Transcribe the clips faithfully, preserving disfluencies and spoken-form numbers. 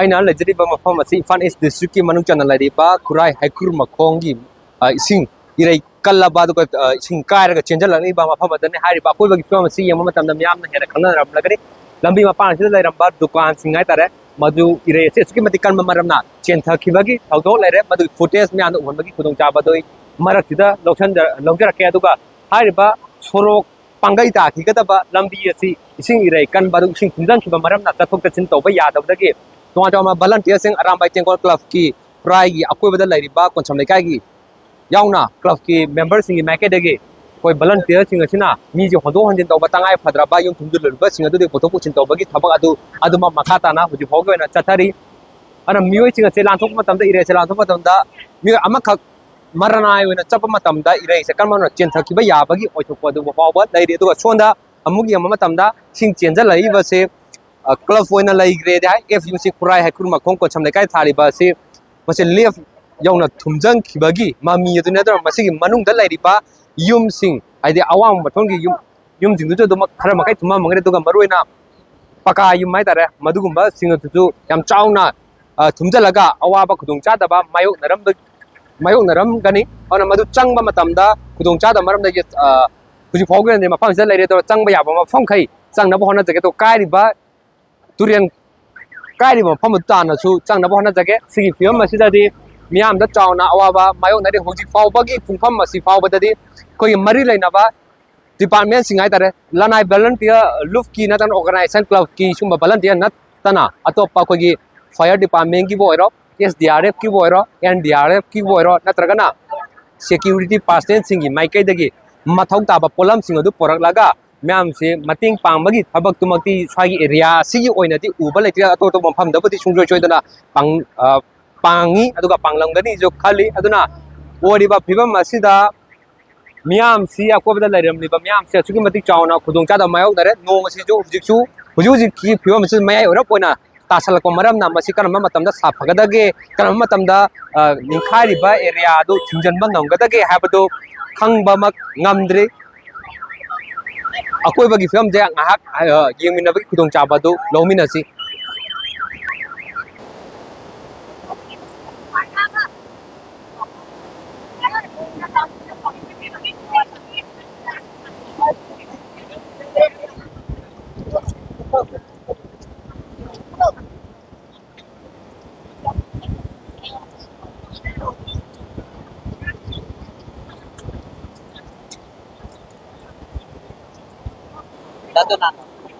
ꯑꯩꯅ ꯂꯩꯖꯔꯤꯕ ꯃꯐꯝ ꯑꯁꯤ ꯏꯝꯐꯥꯜ ꯏꯁ ꯗꯤꯁꯇ꯭ꯔꯤꯛꯀꯤ ꯃꯅꯨꯡ ꯆꯟꯅ ꯂꯩꯔꯤꯕ ꯈꯨꯔꯥꯏ ꯍꯩꯀ꯭ꯔꯨ ꯃꯈꯣꯡꯒꯤ, ꯑ, ꯏꯁꯤꯡ ꯏꯔꯩ ꯀꯜꯂꯕ, ꯑꯗꯨꯒ, ꯑ, ꯏꯁꯤꯡ ꯀꯥꯏꯔꯒ ꯆꯦꯟꯁꯤꯜꯂꯛꯂꯤꯕ ꯃꯐꯝ ꯑꯗꯨꯅꯤ꯫ ꯍꯥꯏꯔꯤꯕ ꯑꯀꯣꯏꯕꯒꯤ ꯐꯤꯕꯝ ꯑꯁꯤ ꯌꯦꯡꯕ ꯃꯇꯝꯗ ꯃꯤꯌꯥꯝꯅ ꯍꯦꯟꯅ ꯈꯪꯅꯔꯝꯂꯒꯅꯤ꯫ ꯂꯝꯕꯤ ꯃꯄꯥꯟ ꯑꯁꯤꯗ ꯂꯩꯔꯝꯕ ꯗꯨꯀꯥꯟꯁꯤꯡ ꯍꯥꯏꯇꯥꯔꯦ, ꯃꯗꯨ ꯏꯔꯩ ꯑꯁꯤ ꯑꯁꯨꯛꯀꯤ ꯃꯇꯤꯛ ꯀꯟꯕ ꯃꯔꯝꯅ ꯆꯦꯟꯊꯈꯤꯕꯒꯤ ꯊꯧꯗꯣꯛ ꯂꯩꯔꯦ꯫ ꯃꯗꯨꯒꯤ ꯐꯨꯇꯦꯖ ꯃꯌꯥꯝꯗ ꯎꯍꯟꯕꯒꯤ ꯈꯨꯗꯣꯡꯆꯥꯕꯗꯨ ꯑꯩ ꯃꯔꯛꯁꯤꯗ ꯂꯧꯁꯟꯖ-, ꯂꯧꯖꯔꯛꯀꯦ꯫ ꯑꯗꯨꯒ ꯍꯥꯏꯔꯤꯕ ꯁꯣꯔꯣꯛ ꯄꯥꯡꯒꯩ ꯇꯥꯈꯤꯒꯗꯕ ꯂꯝꯕꯤ ꯑꯁꯤ ꯏꯁꯤꯡ ꯏꯔꯩ ꯀꯟꯕ, ꯑꯗꯨ ꯏꯁꯤꯡ ꯊꯨꯝꯖꯤꯟꯈꯤꯕ ꯃꯔꯝꯅ ꯆꯠꯊꯣꯛ ꯆꯠꯁꯤꯟ ꯇꯧꯕ ꯌꯥꯗꯕꯗꯒꯤ ꯇꯣꯉꯥꯟ ꯇꯣꯉꯥꯟꯕ ꯚꯂꯟꯇꯤꯌꯔꯁꯤꯡ, ꯑꯔꯥꯝꯕꯥꯏ ꯇꯦꯡꯀꯣꯜ ꯀ꯭ꯂꯕꯀꯤ ꯈꯨꯔꯥꯏꯒꯤ ꯑꯀꯣꯏꯕꯗ ꯂꯩꯔꯤꯕ ꯀꯣꯟꯁꯝ ꯂꯩꯀꯥꯏꯒꯤ ꯌꯥꯎꯅ ꯀ꯭ꯂꯕꯀꯤ ꯃꯦꯝꯕꯔꯁꯤꯡꯒꯤ ꯃꯥꯏꯀꯩꯗꯒꯤ ꯑꯩꯈꯣꯏ ꯚꯂꯟꯇꯤꯌꯔꯁꯤꯡ ꯑꯁꯤꯅ ꯃꯤꯁꯦ ꯍꯣꯟꯗꯣꯛ ꯍꯣꯟꯖꯤꯟ ꯇꯧꯕ, ꯇꯉꯥꯏ ꯐꯗ꯭ꯔꯕ ꯌꯨꯝ ꯊꯨꯝꯖꯤꯜꯂꯨꯔꯤꯕꯁꯤꯡ ꯑꯗꯨꯗꯤ ꯄꯨꯊꯣꯛ ꯄꯨꯁꯤꯟ ꯇꯧꯕꯒꯤ ꯊꯕꯛ ꯑꯗꯨ ꯑꯗꯨꯃꯛ ꯃꯈꯥ ꯇꯥꯅ ꯍꯧꯖꯤꯛ ꯐꯥꯎꯒꯤ ꯑꯣꯏꯅ ꯆꯠꯊꯔꯤ꯫ ꯑꯗꯨꯅ ꯃꯤꯑꯣꯏꯁꯤꯡ ꯑꯁꯦ ꯂꯥꯟꯊꯣꯛꯄ ꯃꯇꯝꯗ, ꯏꯔꯩꯁꯦ ꯂꯥꯟꯊꯣꯛꯄ ꯃꯇꯝꯗ ꯃꯤꯑꯣꯏ ꯑꯃꯈꯛ ꯃꯔꯅꯥꯏ ꯑꯣꯏꯅ ꯆꯠꯄ ꯃꯇꯝꯗ ꯏꯔꯩꯁꯦ ꯀꯔꯝꯕ ꯆꯦꯟꯊꯈꯤꯕ ꯌꯥꯕꯒꯤ ꯑꯣꯏꯊꯣꯛꯄ ꯑꯗꯨ ꯐꯥꯎꯕ ꯂꯩꯔꯤ꯫ ꯑꯗꯨꯒ ꯁꯣꯝꯗ ꯑꯃꯨꯛ ꯌꯦꯡꯕ ꯃꯇꯝꯗ ꯏꯁꯤꯡ ꯆꯦꯟꯁꯤꯜꯂꯛꯏꯕꯁꯦ, ꯑ, ꯀ꯭ꯂꯕ ꯑꯣꯏꯅ ꯂꯩꯈ꯭ꯔꯦꯗꯤ ꯍꯥꯏ, ꯑꯦꯐ ꯌꯨ ꯁꯤ ꯈꯨꯔꯥꯏ ꯍꯩꯀ꯭ꯔꯨ ꯃꯈꯣꯡ ꯀꯣꯟꯁꯝ ꯂꯩꯀꯥꯏ ꯊꯥꯔꯤꯕ ꯑꯁꯤ ꯃꯁꯤ ꯂꯦꯞ ꯌꯧꯅ ꯊꯨꯝꯖꯤꯟꯈꯤꯕꯒꯤ ꯃꯃꯤ ꯑꯗꯨ ꯅꯠꯇꯅ ꯃꯁꯤꯒꯤ ꯃꯅꯨꯡꯗ ꯂꯩꯔꯤꯕ ꯌꯨꯝꯁꯤꯡ, ꯍꯥꯏꯗꯤ ꯑꯋꯥꯡꯕ ꯃꯊꯣꯟꯒꯤ ꯌꯨꯝ, ꯌꯨꯝꯁꯤꯡꯗꯨꯁꯨ ꯑꯗꯨꯝ ꯈꯔ ꯃꯈꯩ ꯊꯨꯝꯃꯝꯃꯒꯅꯤ꯫ ꯑꯗꯨꯒ ꯃꯔꯨꯑꯣꯏꯅ ꯄꯀꯥ ꯌꯨꯝ ꯍꯥꯏꯇꯥꯔꯦ, ꯃꯗꯨꯒꯨꯝꯕꯁꯤꯡ ꯑꯗꯨꯁꯨ ꯌꯥꯝ ꯆꯥꯎꯅ, ꯑ, ꯊꯨꯝꯖꯤꯜꯂꯒ ꯑꯋꯥꯕ ꯈꯨꯗꯣꯡꯆꯥꯗꯕ ꯃꯥꯌꯣꯛꯅꯔꯝꯕ-, ꯃꯥꯌꯣꯛꯅꯔꯝꯒꯅꯤ꯫ ꯑꯗꯨꯅ ꯃꯗꯨ ꯆꯪꯕ ꯃꯇꯝꯗ ꯈꯨꯗꯣꯡꯆꯥꯗꯕ ꯃꯔꯝꯗꯒꯤ, ꯑ, ꯍꯧꯖꯤꯛ ꯐꯥꯎꯒꯤ ꯑꯣꯏꯅꯗꯤ ꯃꯐꯝꯁꯤꯗ ꯂꯩꯔꯦ꯫ ꯑꯗꯨꯒ ꯆꯪꯕ ꯌꯥꯕ ꯃꯐꯝꯈꯩ ꯆꯪꯅꯕ ꯍꯣꯠꯅꯖꯒꯦ꯫ ꯑꯗꯣ ꯀꯥꯏꯔꯤꯕ ꯇꯨꯔꯦꯟ ꯀꯥꯏꯔꯤꯕ ꯃꯐꯝ ꯑꯗꯨ ꯇꯥꯟꯅꯁꯨ ꯆꯪꯅꯕ ꯍꯣꯠꯅꯖꯒꯦ꯫ ꯁꯤꯒꯤ ꯐꯤꯕꯝ ꯑꯁꯤꯗꯗꯤ ꯃꯤꯌꯥꯝꯗ ꯆꯥꯎꯅ ꯑꯋꯥꯕ ꯃꯥꯌꯣꯛꯅꯔꯤ꯫ ꯍꯧꯖꯤꯛ ꯐꯥꯎꯕꯒꯤ ꯄꯨꯡꯐꯝ ꯑꯁꯤ ꯐꯥꯎꯕꯗꯗꯤ ꯑꯩꯈꯣꯏꯒꯤ ꯃꯔꯤ ꯂꯩꯅꯕ ꯗꯤꯄꯥꯔꯠꯃꯦꯟꯁꯤꯡ ꯍꯥꯏꯇꯥꯔꯦ, ꯂꯅꯥꯏ ꯚꯣꯂꯟꯇꯤꯌꯔ, ꯂꯨꯞꯀꯤ ꯅꯠꯇ꯭ꯔꯒꯅ ꯑꯣꯔꯒꯅꯥꯏꯖꯦꯁꯟ ꯀ꯭ꯂꯕꯀꯤ ꯁꯨꯝꯕ ꯚꯣꯂꯟꯇꯤꯌꯔ ꯅꯠꯇꯅ ꯑꯇꯣꯞꯄ ꯑꯩꯈꯣꯏꯒꯤ ꯐꯥꯌꯔ ꯗꯤꯄꯥꯔꯠꯃꯦꯟꯒꯤꯕꯨ ꯑꯣꯏꯔꯣ, ꯑꯦꯁ ꯗꯤ ꯑꯥꯔ ꯑꯦꯐꯀꯤꯕꯨ ꯑꯣꯏꯔꯣ, ꯑꯦꯟ ꯗꯤ ꯑꯥꯔ ꯑꯦꯐꯀꯤꯕꯨ ꯑꯣꯏꯔꯣ, ꯅꯠꯇ꯭ꯔꯒꯅ ꯁꯦꯀ꯭ꯌꯨꯔꯤꯇꯤ ꯄꯥꯔꯁꯅꯦꯜꯁꯤꯡꯒꯤ ꯃꯥꯏꯀꯩꯗꯒꯤ ꯃꯊꯧ ꯇꯥꯕ ꯄꯣꯠꯂꯝꯁꯤꯡ ꯑꯗꯨ ꯄꯨꯔꯛꯂꯒ ꯃꯌꯥꯝꯁꯤ ꯃꯇꯦꯡ ꯄꯥꯡꯕꯒꯤ ꯊꯕꯛꯇꯨꯃꯛꯇꯤ ꯁ꯭ꯋꯥꯏꯒꯤ ꯑꯦꯔꯤꯌꯥ ꯑꯁꯤꯒꯤ ꯑꯣꯏꯅꯗꯤ ꯎꯕ ꯂꯩꯇ꯭ꯔꯦ꯫ ꯑꯇꯣꯞ ꯑꯇꯣꯞꯄ ꯃꯐꯝꯗꯕꯨꯗꯤ ꯁꯨꯡꯁꯣꯏ ꯁꯣꯏꯗꯅ ꯄꯥꯡ-, ꯑ, ꯄꯥꯡꯉꯤ, ꯑꯗꯨꯒ ꯄꯥꯡꯂꯝꯒꯅꯤꯁꯨ ꯈꯜꯂꯤ꯫ ꯑꯗꯨꯅ ꯑꯣꯏꯔꯤꯕ ꯐꯤꯕꯝ ꯑꯁꯤꯗ ꯃꯤꯌꯥꯝꯁꯤ, ꯑꯀꯣꯏꯕꯗ ꯂꯩꯔꯝꯂꯤꯕ ꯃꯤꯌꯥꯝꯁꯤ ꯑꯁꯨꯛꯀꯤ ꯃꯇꯤꯛ ꯆꯥꯎꯅ ꯈꯨꯗꯣꯡꯆꯥꯗꯕ ꯃꯥꯌꯣꯛꯅꯔꯦ꯫ ꯅꯣꯡ ꯑꯁꯤꯁꯨ ꯍꯧꯖꯤꯛꯁꯨ, ꯍꯧꯖꯤꯛ ꯍꯧꯖꯤꯛꯀꯤ ꯐꯤꯕꯝ ꯑꯁꯤ ꯃꯌꯥꯏ ꯑꯣꯏꯔꯞ ꯑꯣꯏꯅ ꯇꯥꯁꯜꯂꯛꯄ ꯃꯔꯝꯅ ꯃꯁꯤ ꯀꯔꯝꯕ ꯃꯇꯝꯗ ꯁꯥꯐꯒꯗꯒꯦ, ꯀꯔꯝꯕ ꯃꯇꯝꯗ, ꯑ, ꯅꯤꯡꯈꯥꯏꯔꯤꯕ ꯑꯦꯔꯤꯌꯥ ꯑꯗꯨ ꯊꯤꯡꯖꯤꯟꯕ ꯉꯝꯒꯗꯒꯦ ꯍꯥꯏꯕꯗꯨ ꯈꯪꯕꯃꯛ ꯉꯝꯗ꯭ꯔꯤ꯫ ꯑꯀꯣꯏꯕꯒꯤ ꯐꯤꯕꯝꯁꯦ ꯉꯥꯏꯍꯥꯛ, ꯑ, ꯌꯦꯡꯃꯤꯟꯅꯕꯒꯤ ꯈꯨꯗꯣꯡꯆꯥꯕ ꯑꯗꯨ ꯂꯧꯃꯤꯟꯅꯁꯤ꯫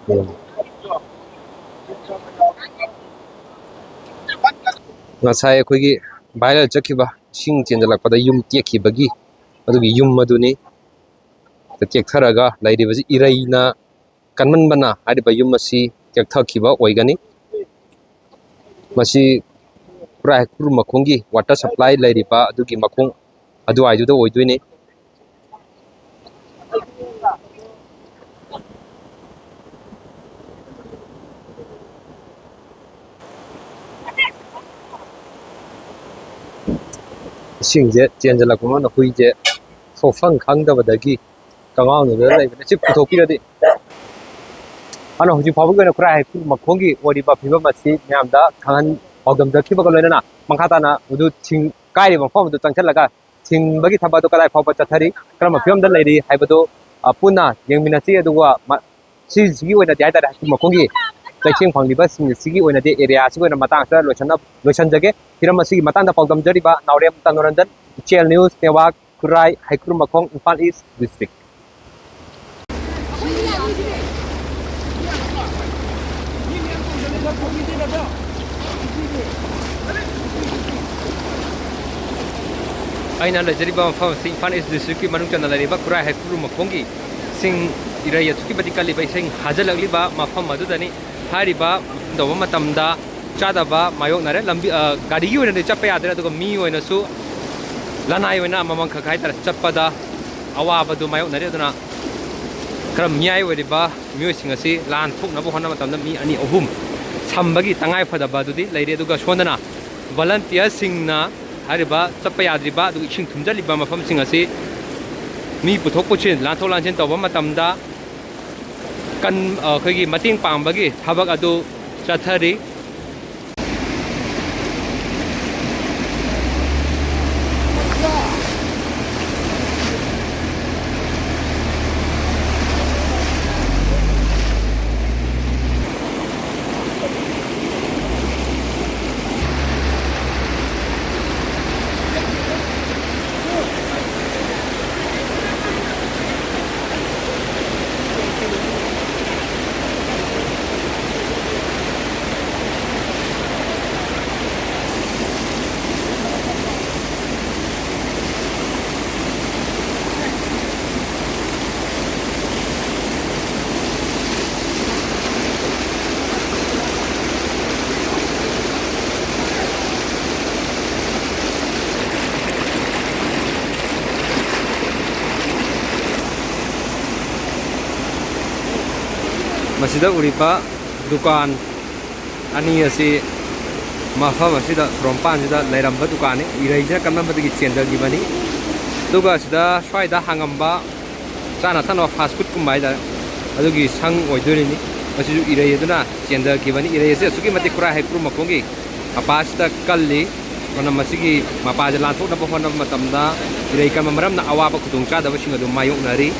ꯎꯝ꯫ ꯉꯁꯥꯏ ꯑꯩꯈꯣꯏꯒꯤ viral ꯆꯠꯈꯤꯕ ꯏꯁꯤꯡ ꯆꯦꯟꯖꯜꯂꯛꯄꯗ ꯌꯨꯝ ꯇꯦꯛꯈꯤꯕꯒꯤ, ꯑꯗꯨꯒꯤ ꯌꯨꯝ ꯑꯗꯨꯅꯤ꯫ ꯇꯦꯛꯊꯔꯒ ꯂꯩꯔꯤꯕꯁꯤ ꯏꯔꯩꯅ ꯀꯟꯃꯟꯕꯅ ꯍꯥꯏꯔꯤꯕ ꯌꯨꯝ ꯑꯁꯤ ꯇꯦꯛꯊꯈꯤꯕ ꯑꯣꯏꯒꯅꯤ꯫ ꯃꯁꯤ ꯈꯨꯔꯥꯏ ꯍꯩꯀ꯭ꯔꯨ ꯃꯈꯣꯡꯒꯤ water supply ꯂꯩꯔꯤꯕ ꯑꯗꯨꯒꯤ ꯃꯈꯣꯡ ꯑꯗꯨꯋꯥꯏꯗꯨꯗ ꯑꯣꯏꯗꯣꯏꯅꯤ꯫ ꯏꯁꯤꯡꯁꯦ ꯆꯦꯟꯖꯜꯂꯛꯄꯅ ꯑꯩꯈꯣꯏꯁꯦ ꯊꯣꯛꯐꯝ ꯈꯪꯗꯕꯗꯒꯤ ꯀꯉꯥꯎꯅꯗꯅ ꯂꯩꯕꯅꯦ꯫ ꯁꯤ ꯄꯨꯊꯣꯛꯄꯤꯔꯗꯤ꯫ ꯑꯗꯨꯅ ꯍꯧꯖꯤꯛ ꯐꯥꯎꯕꯒꯤ ꯑꯣꯏꯅ ꯈꯨꯔꯥꯏ ꯍꯩꯀ꯭ꯔꯨ ꯃꯈꯣꯡꯒꯤ ꯑꯣꯏꯔꯤꯕ ꯐꯤꯕꯝ ꯑꯁꯤ ꯃꯌꯥꯝꯗ ꯈꯪꯍꯟ ꯄꯥꯎꯗꯝꯖꯈꯤꯕꯒ ꯂꯣꯏꯅꯅ ꯃꯈꯥ ꯇꯥꯅ ꯍꯧꯖꯤꯛ ꯊꯤꯡ ꯀꯥꯏꯔꯤꯕ ꯃꯐꯝ ꯑꯗꯨ ꯆꯪꯁꯤꯜꯂꯒ ꯊꯤꯡꯕꯒꯤ ꯊꯕꯛ ꯑꯗꯨ ꯀꯗꯥꯏ ꯐꯥꯎꯕ ꯆꯠꯊꯔꯤ, ꯀꯔꯝꯕ ꯐꯤꯕꯝꯗ ꯂꯩꯔꯤ ꯍꯥꯏꯕꯗꯨ, ꯑ, ꯄꯨꯟꯅ ꯌꯦꯡꯃꯤꯟꯅꯁꯤ꯫ ꯑꯗꯨꯒ ꯃ-, ꯁꯤꯁꯤꯒꯤ ꯑꯣꯏꯅꯗꯤ ꯍꯥꯏꯇꯥꯔꯦ, ꯍꯩꯀ꯭ꯔꯨ ꯃꯈꯣꯡꯒꯤ ꯆꯩꯊꯦꯡ ꯐꯪꯂꯤꯕꯁꯤꯡ ꯑꯁꯤꯒꯤ ꯑꯣꯏꯅꯗꯤ area ꯑꯁꯤꯒꯤ ꯑꯣꯏꯅ ꯃꯇꯥꯡ ꯑꯁꯤꯗ ꯂꯣꯏꯁꯟꯅ-, ꯂꯣꯏꯁꯟꯖꯒꯦ꯫ ꯍꯤꯔꯝ ꯑꯁꯤꯒꯤ ꯃꯇꯥꯡꯗ ꯄꯥꯎꯗꯝꯖꯔꯤꯕ ꯅꯥꯎꯔꯦꯝ ꯇꯅꯨꯔꯟꯗꯟ, Ichel News Network, ꯈꯨꯔꯥꯏ, ꯍꯩꯀ꯭ꯔꯨ ꯃꯈꯣꯡ, ꯏꯝꯐꯥꯜ East District꯫ ꯑꯩꯅ ꯂꯩꯖꯔꯤꯕ ꯃꯐꯝ ꯑꯁꯤ ꯏꯝꯐꯥꯜ East Districtꯀꯤ ꯃꯅꯨꯡ ꯆꯟꯅ ꯂꯩꯔꯤꯕ ꯈꯨꯔꯥꯏ ꯍꯩꯀ꯭ꯔꯨ ꯃꯈꯣꯡꯒꯤ ꯏꯁꯤꯡ ꯏꯔꯩ ꯑꯁꯨꯛꯀꯤ ꯃꯇꯤꯛ ꯀꯜꯂꯤꯕ, ꯏꯁꯤꯡ ꯍꯥꯖꯤꯜꯂꯛꯂꯤꯕ ꯃꯐꯝ ꯑꯗꯨꯗꯅꯤ꯫ ꯍꯥꯏꯔꯤꯕ ꯇꯧꯕ ꯃꯇꯝꯗ ꯆꯥꯗꯕ ꯃꯥꯌꯣꯛꯅꯔꯦ꯫ ꯂꯝꯕꯤ, ꯑ, ꯒꯥꯔꯤꯒꯤ ꯑꯣꯏꯅꯗꯤ ꯆꯠꯄ ꯌꯥꯗ꯭ꯔꯦ, ꯑꯗꯨꯒ ꯃꯤ ꯑꯣꯏꯅꯁꯨ ꯂꯅꯥꯏ ꯑꯣꯏꯅ ꯑꯃꯃꯝꯈꯛ ꯍꯥꯏꯇꯥꯔꯦ ꯆꯠꯄꯗ ꯑꯋꯥꯕꯗꯨ ꯃꯥꯌꯣꯛꯅꯔꯤ꯫ ꯑꯗꯨꯅ ꯈꯔ ꯃꯤꯌꯥꯏ ꯑꯣꯏꯔꯤꯕ ꯃꯤꯑꯣꯏꯁꯤꯡ ꯑꯁꯤ ꯂꯥꯟ ꯊꯣꯛꯅꯕ ꯍꯣꯠꯅꯕ ꯃꯇꯝꯗ ꯃꯤ ꯑꯅꯤ ꯑꯍꯨꯝ ꯁꯝꯕꯒꯤ ꯇꯉꯥꯏ ꯐꯗꯕ ꯑꯗꯨꯗꯤ ꯂꯩꯔꯦ꯫ ꯑꯗꯨꯒ ꯁꯣꯝꯗꯅ volunteerꯁꯤꯡꯅ ꯍꯥꯏꯔꯤꯕ ꯆꯠꯄ ꯌꯥꯗ꯭ꯔꯤꯕ ꯑꯗꯨꯒ ꯏꯁꯤꯡ ꯊꯨꯝꯖꯤꯜꯂꯤꯕ ꯃꯐꯝꯁꯤꯡ ꯑꯁꯤ ꯃꯤ ꯄꯨꯊꯣꯛ ꯄꯨꯁꯤꯟ, ꯂꯥꯟꯊꯣꯛ ꯂꯥꯟꯁꯤꯟ ꯇꯧꯕ ꯃꯇꯝꯗ ꯀꯟ-, ꯑꯩꯈꯣꯏꯒꯤ ꯃꯇꯦꯡ ꯄꯥꯡꯕꯒꯤ ꯊꯕꯛ ꯑꯗꯨ ꯆꯠꯊꯔꯤ꯫ ꯃꯁꯤꯗ ꯎꯔꯤꯕ ꯗꯨꯀꯥꯟ ꯑꯅꯤ ꯑꯁꯤ ꯃꯐꯝ ꯑꯁꯤꯗ ꯁꯣꯔꯣꯝꯄꯥꯟꯁꯤꯗ ꯂꯩꯔꯝꯕ ꯗꯨꯀꯥꯟꯅꯤ꯫ ꯏꯔꯩꯁꯤꯅ ꯀꯟꯃꯟꯕꯗꯒꯤ ꯆꯦꯟꯊꯈꯤꯕꯅꯤ꯫ ꯑꯗꯨꯒ ꯁꯤꯗ ꯁ꯭ꯋꯥꯏꯗ ꯍꯥꯡꯉꯝꯕ ꯆꯥꯅ ꯊꯛꯅꯕ ꯐꯥꯁ ꯐꯨꯗꯀꯨꯝꯕ ꯍꯥꯏꯇꯥꯔꯦ, ꯑꯗꯨꯒꯤ ꯁꯪ ꯑꯣꯏꯗꯣꯏꯅꯤ꯫ ꯃꯁꯤꯁꯨ ꯏꯔꯩ ꯑꯗꯨꯅ ꯆꯦꯟꯊꯈꯤꯕꯅꯤ꯫ ꯏꯔꯩ ꯑꯁꯤ ꯑꯁꯨꯛꯀꯤ ꯃꯇꯤꯛ ꯈꯨꯔꯥꯏ ꯍꯩꯀ꯭ꯔꯨ ꯃꯈꯣꯡꯒꯤ ꯃꯄꯥꯁꯤꯗ ꯀꯜꯂꯤ꯫ ꯑꯗꯨꯅ ꯃꯁꯤꯒꯤ ꯃꯄꯥꯁꯦ ꯂꯥꯟꯊꯣꯛꯅꯕ ꯍꯣꯠꯅꯕ ꯃꯇꯝꯗ ꯏꯔꯩ ꯀꯟꯕ ꯃꯔꯝꯅ ꯑꯋꯥꯕ ꯈꯨꯗꯣꯡꯆꯥꯗꯕꯁꯤꯡ ꯑꯗꯨ ꯃꯥꯌꯣꯛꯅꯔꯤ꯫